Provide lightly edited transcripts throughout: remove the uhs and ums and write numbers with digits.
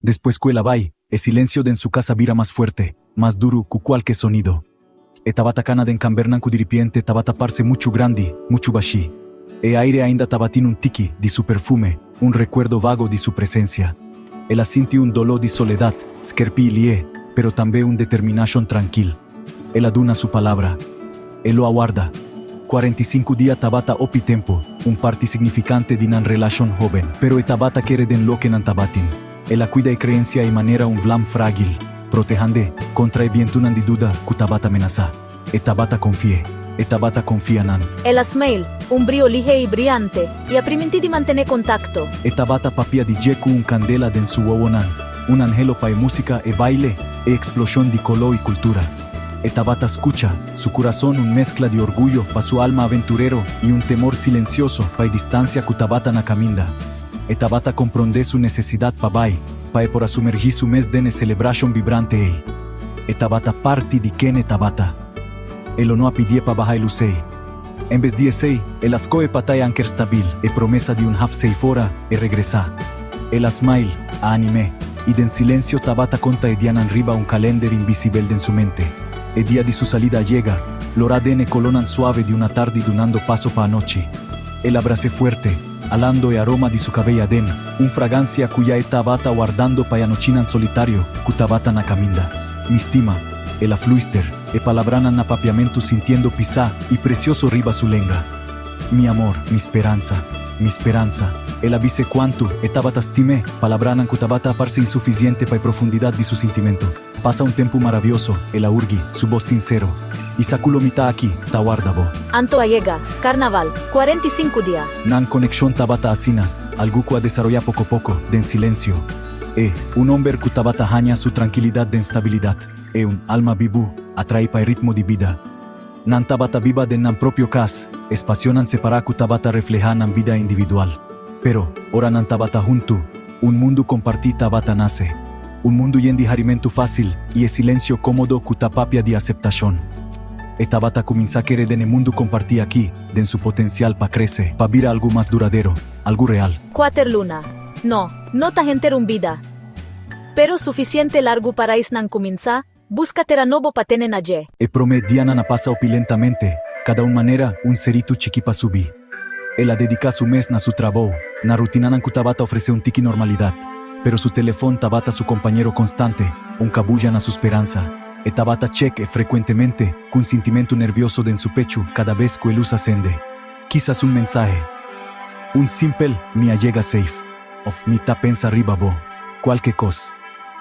Despues ku el a bai, e silensio den su kas a bira mas fuerte, mas duru ku kualke sonido. E tabata kana den kambernan ku diripiente tabata parse muchu grandi, muchu bashí. E aire ainda tabatin un tiki di su perfume, un rekuerdo vago di su presensia. El a sinti un doló di soledat, skerpi i lié, pero tambe un determinashon trankil. El a duna su palabra. E lo a warda. 45 dia tabata hopi tempu, un parti signifikante di nan relashon hóben. Pero e tabata kere den loke nan tabatin. El a kuida e kreensia ei manera un vlam frágil, protehand'é kontra e bientunan di duda ku tabata menasá. E tabata konfi'é. E tabata konfia nan. El a smail, un brio lihé i briante, i a primintí di mantené kontakto. E tabata papia di dje ku un kandela den su wowonan, un anhelo pa e músika, e baile, e eksploshon di koló i kultura. E tabata skucha, su kurason un meskla di orguyo pa su alma aventurero i un temor silensioso pa e distansia ku tabata na kaminda. E tabata komprondé su nesesidat pa bai, pa e por a sumergí su mes den e selebrashon vibrante ei. E tabata parti di ken e tabata. E lo no a pidié pa baha e lus ei. En bes di esei, el a skohe pa ta e anker stabil, e promesa di un haf seif ora e regresá. El a smile, a anim'é, i den silensio tabata konta e dianan riba un kalender invisibel den su mente. E dia di su salida a yega, lorá den e kolónan suave di un atardi dunando paso pa anochi. El a bras'é fuerte, alando e aroma di su kabei aden, un fragansia ku ya e tabata wardando pa e anochinan solitario ku tabata na kaminda. Mi stima, el a fluister, e palabranan na papiamentu sintiendo pisá i presioso riba su lenga. Mi amor, mi speransa, mi speransa. El a bis'é kuantu e tabata stim'é, palabranan ku tabata a parse insufisiente pa e profundidat di su sintimentu. Pasa un tempu maravioso, el a urgi, su bos sinsero. I sa ku lo mi ta aki, ta warda bo. Anto a yega, Karnaval, 45 dia. Nan konekshon tabata asina, algu ku a desaroyá poko poko, den silensio. E, un homber ku tabata haña su trankilidat den stabilidat, e un alma bibu, atraí pa e ritmo di bida. Nan tabata biba den nan propio kas, espasionan separá ku tabata reflehá nan bida individual. Pero, ora nan tabata huntu, un mundu kompartí tabata nase. Un mundu yen di harimentu fásil i e silensio kómodo ku ta papia di aseptashon. E tabata kuminsá kere den e mundu kompartí akí, den su potensial pa krese, pa bira algu mas duradero, algu real. Kuater luna. No, no ta henter un bida. Pero sufisiente largu pa raisnan kuminsá Buska tera nobo pa tene na dje. E promé dianan a pasa hopi lentamente, kada un manera un seritu chikí pa subi. El a dediká su mes na su trabou, na rutinanan ku tabata ofresé un tiki normalidat. Pero su telefon tabata su kompañero konstante, un kabuya na su speransa. E tabata chèk e frekuentemente, ku un sintimentu nervioso den su pechu kada bes ku e lus a sende. Kisas un mensahe. Un simpel Mi a yega safe. Òf Mi ta pensa riba bo. Kualke kos.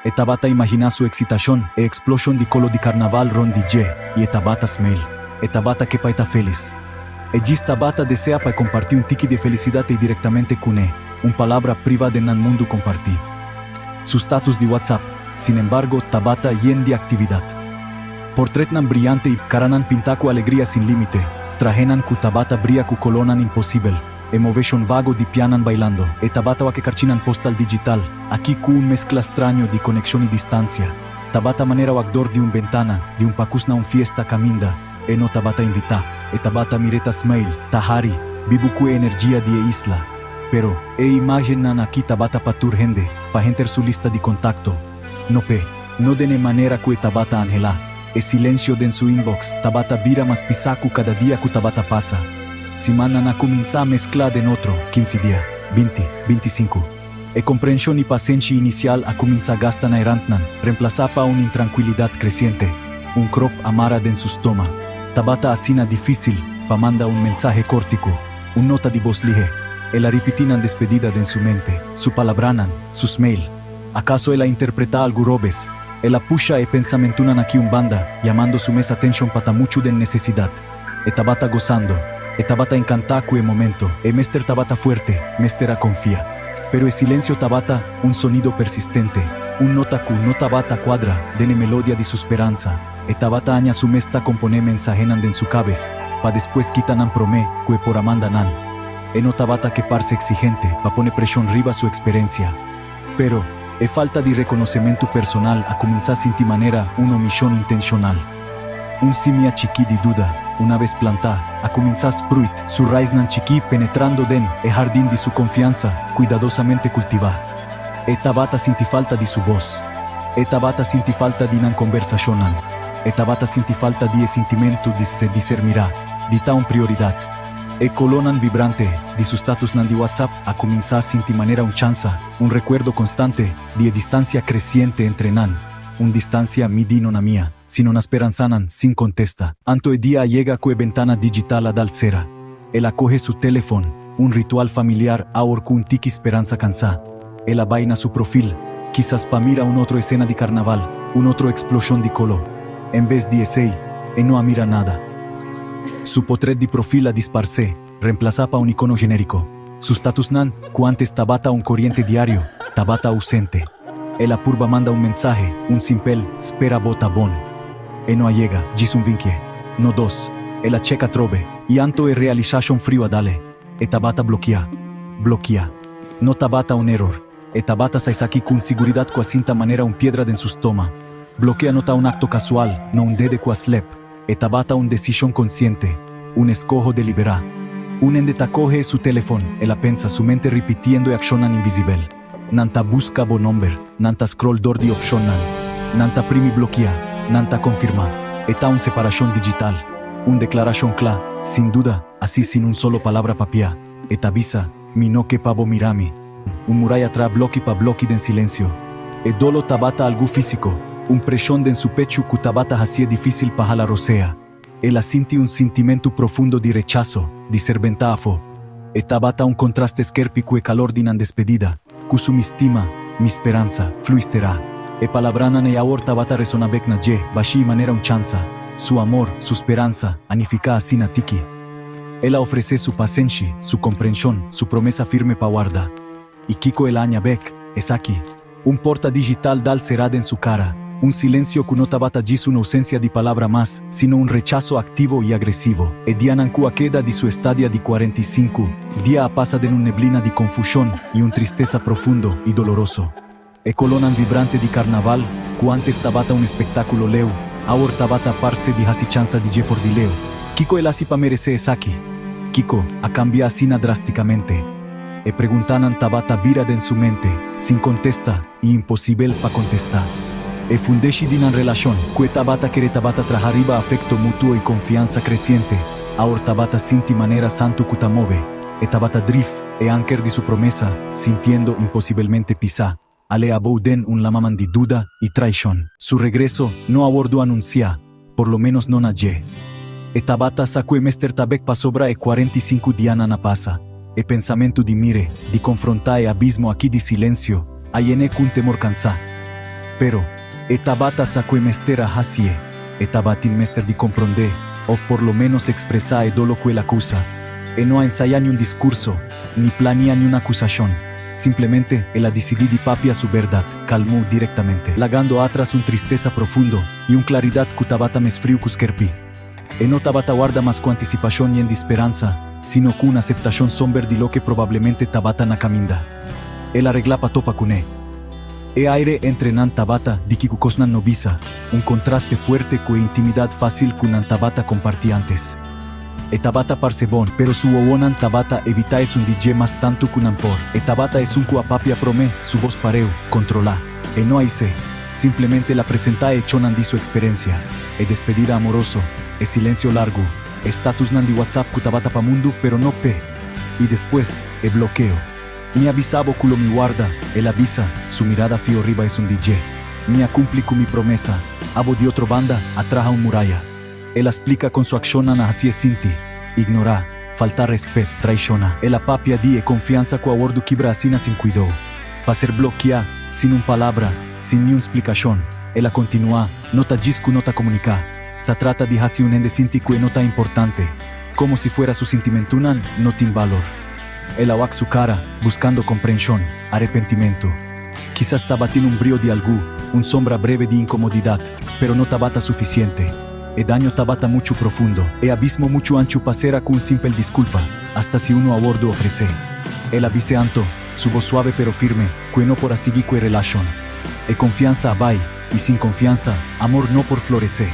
E tabata imaginá su eksitashon, e eksploshon di kolo di karnaval rònt di dje, i e tabata smail. E tabata ke pa e ta felis. E djis tabata deseá pa e kompartí un tiki di e felisidat ei direktamente kuné, un palabra privá den nan mundu kompartí. Su status di WhatsApp, sinembargo, tabata yen di aktividat. Portretnan briante i karanan pintá ku alegria sin límite, trahenan ku tabata bria ku kolónan imposibel. E moveshon vago di pianan bailando, e tabata wak e karchinan postal digital, aki ku un meskla straño di konekshon i distansia. Tabata manera wak dor di un bentana, di un pakus na un fiesta kaminda e no tabata invitá. E tabata mir'é ta smail, ta hari, bibu ku e energia di e isla. Pero, e imágennan aki tabata pa tur hende, pa henter su lista di kontakto. No p'e, no den e manera ku e tabata anhelá. E silensio den su inbox tabata bira mas pisá ku kada dia ku tabata pasa. Simannan a kuminsá mesklá den otro, 15 dia, 20, 25. E komprenshon i pasenshi inisial a kuminsá gasta na e rantnan, remplasá pa un intrankuilidat kresiente. Un krop a mara den su stoma. Tabata asina difísil pa manda un mensahe kórtiku, un nota di bos lihé. El a ripití nan despedida den su mente, su palabranan, su smail. Akaso el a interpretá algu robes? El a pusha e pensamentunan aki un banda, yamando su mes atenshon pa ta muchu den nesesidat. E tabata gosando. E tabata enkantá ku e momento. E mester tabata fuerte, mester a konfia. Pero e silensio tabata un sonido persistente, un nota ku no tabata kuadra den e melodia di su speransa. E tabata haña su mes ta komponé mensahenan den su kabes, pa despues kita nan promé ku e por a manda nan. E no tabata ke parse eksigente pa pone preshon riba su eksperensia. Pero, e falta di rekonosementu personal a kuminsá sinti manera un omishon intenshonal. Un simia chikí di duda, una bes plantá, a kuminsá spruit, su raisnan chikí penetrando den e hardin di su konfiansa kuidadosamente kultivá. E tabata sinti falta di su bos. E tabata sinti falta di nan kombersashonnan. E tabata sinti falta di e sintimentu di se di ser mirá, di ta un prioridat. E kolónan vibrante di su statusnan di WhatsApp a kuminsá sinti manera un chansa, un rekuerdo konstante di e distansia kresiente entre nan, un distansia midí no na mia, sino na speransanan sin kontesta. Anto e dia a yega ku e bentana digital a dal sera. El a kohe su telefon, un ritual familiar awor ku un tiki speransa kansá. El a bai na su profil, kisas pa mira un otro esena di karnaval, un otro eksploshon di koló. En bes di esei, e no a mira nada. Su potret di profil a disparsé, remplasá pa un ikono genériko. Su statusnan, ku ántes tabata un koriente diario, tabata ousente. El a purba manda un mensahe, un simpel, Spera bo ta bon. E no a yega, djis un vinkie. No dos. El a chek atrobe, i anto e realisashon friu a dale. E tabata blokiá. Blokiá. No tabata un eror. E tabata sa esaki ku un siguridat ku a sinta manera un piedra den su stoma. Blokea no ta un akto kasual, no un dede ku a slep. E tabata un desishon konsiente, un eskoho deliberá. Un hende ta kohe su telefon, el a pensa, su mente ripitiendo e akshonnan invisibel. Nan ta buska bo nomber, nan ta scroll dor di opshonnan, nan ta primi blokia, nan ta konfirmá. E ta un separashon digital, un deklarashon kla, sin duda, asi sin un solo palabra papiá. E ta bisa, Mi no ke pa bo mira mi. Un muraya traha bloki pa bloki den silensio. E dolo tabata algu físiko, un preshon den su pechu ku tabata hasié difísil pa hala rosea. El a sinti un sintimentu profundo di rechaso, di ser bentá afó. E tabata un kontraste skerpi ku e kalor di nan despedida, ku su mi stima, mi speransa, fluisterá. E palabranan ei awor tabata resoná bek na dje, bashí manera un chansa. Su amor, su speransa, a nifiká asina tiki. El a ofresé su pasenshi, su komprenshon, su promesa firme pa warda. I kiko el a haña bek? Esaki. Un porta digital dal será den su kara, un silensio ku no tabata djis un ousensia di palabra mas, sino un rechaso aktivo i agresivo. E dianan ku a keda di su estadia di 45 dia a pasa den un neblina di konfushon i un tristesa profundo i doloroso. E kolónan vibrante di karnaval, ku ántes tabata un espektákulo leu, awor tabata parse di hasi chansa di dje for di leu. Kiko el hasi pa meresé esaki? Kiko a kambia asina drástikamente? E preguntanan tabata bira den su mente, sin kontesta i imposibel pa kontestá. E fundeshi di nan relashon, ku e tabata kere tabata traha riba afekto mutuo i konfiansa kresiente, awor tabata sinti manera santu ku ta move. E tabata drif e anker di su promesa, sintiendo imposibelmente pisá, ale abou den un lamaman di duda i traishon. Su regreso no a wordu anunsiá, por lo ménos no na dje. E tabata sa ku e mester ta bek pasobra e 45 dianan a pasa. E pensamentu di mire, di konfrontá e abismo aki di silensio, a yen'é ku un temor kansá. Pero, e tabata sa ku e mester a hasié. E tabatin mester di komprondé, òf por lo ménos ekspresá e dolo ku el a kousa. E no a ensayá niun diskurso, ni plania niun akusashon. Simplemente el a disidí di papia su bèrdat, kalmú, direktamente, lagando atras un tristesa profundo i un klaridat ku tabata mes friu ku skerpí. E no tabata warda mas ku antisipashon yen di speransa, sino ku un aseptashon somber di loke probablemente tabata na kaminda. El a reglá pa topa kuné. E aire entre nan tabata diki ku kosnan no bisa, un kontraste fuerte ku e intimidat fásil ku nan tabata kompartí ántes. E tabata parse bon, pero su wowonan tabata evitá esun di dje mas tantu ku nan por. E tabata esun ku a papia promé, su bos pareu, kontrolá. E no a isé. Simplemente el a presentá e echonan di su eksperensia, e despedida amoroso, e silensio largu, e statusnan di WhatsApp ku tabata pa mundu pero no p'e. I despues, e blokeo. Mi a bisa bo ku lo mi warda, el a bisa, su mirada fiho riba esun di dje. Mi a kumpli ku mi promesa. Abo di otro banda a traha un muraya. El a splika kon su akshonnan a hasié sinti, ignorá, faltá respet, traishoná. El a papia di e konfiansa ku a wòrdu kibra asina sin kuidou. Pa ser blokiá, sin un palabra, sin niun splikashon, el a kontinuá, no ta djis ku no ta komuniká. Ta trata di hasi un hende sinti ku e no ta importante, komo si fuera su sintimentunan no tin balor. El a wak su kara, buskando komprenshon, arepentimentu. Kisas tabatin un brio di algu, un sombra breve di inkomodidat, pero no tabata sufisiente. E daño tabata muchu profundo, e abismo muchu anchu pa sera ku un simpel diskulpa, asta si unu a wordu ofresé. El a bis'é anto, su bos suave pero firme, ku e no por a sigui ku e relashon. E konfiansa a bai, i sin konfiansa, amor no por floresé.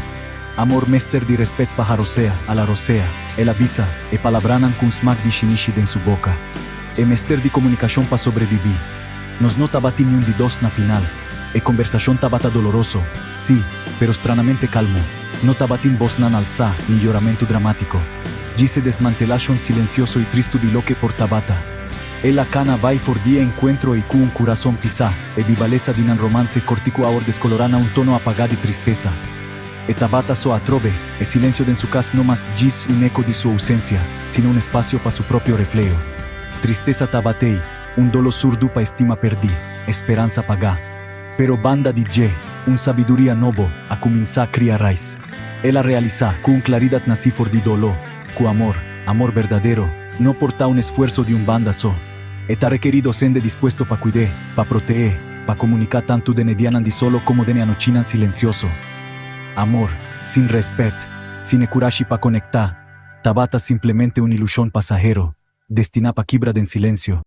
Amor mester di respet pa harosea, a la rosea, el a bisa, e palabranan ku un smak di shinishi den su boka. E mester di komunikashon pa sobrebibí. Nos no tabatin niun di dos na final. E kombersashon tabata doloroso, sí, pero stranamente kalmu. No tabatin bosnan alsá ni yoramentu dramátiko. Djis e desmantelashon silensioso i tristu di loke por tabata. El a kana bai for di e enkuentro ei ku un kurason pisá, e bibalesa di nan romanse kòrtiku awor deskolorá na un tono apagá di tristesa. E tabata so atrobe, e silensio den su kas no mas djis un eko di su ousensia, sino un espasio pa su propio refleho. Tristesa tabat'ei, un dolo surdu pa estima perdí, e speransa pagá. Pero banda di dje, un sabiduria nobo a kuminsá kria rais. El a realisá ku un klaridat nasí for di doló, ku amor, amor berdadero, no por ta un esfuerso di un banda so. E ta rekerí dos hende dispuesto pa kuid'é, pa prote'é, pa komuniká tantu den e dianan di solo komo den e anochinan silensioso. Amor, sin rèspèt, sin e kurashi pa konektá, tabata simplemente un ilushon pasahero, destiná pa kibra den silensio.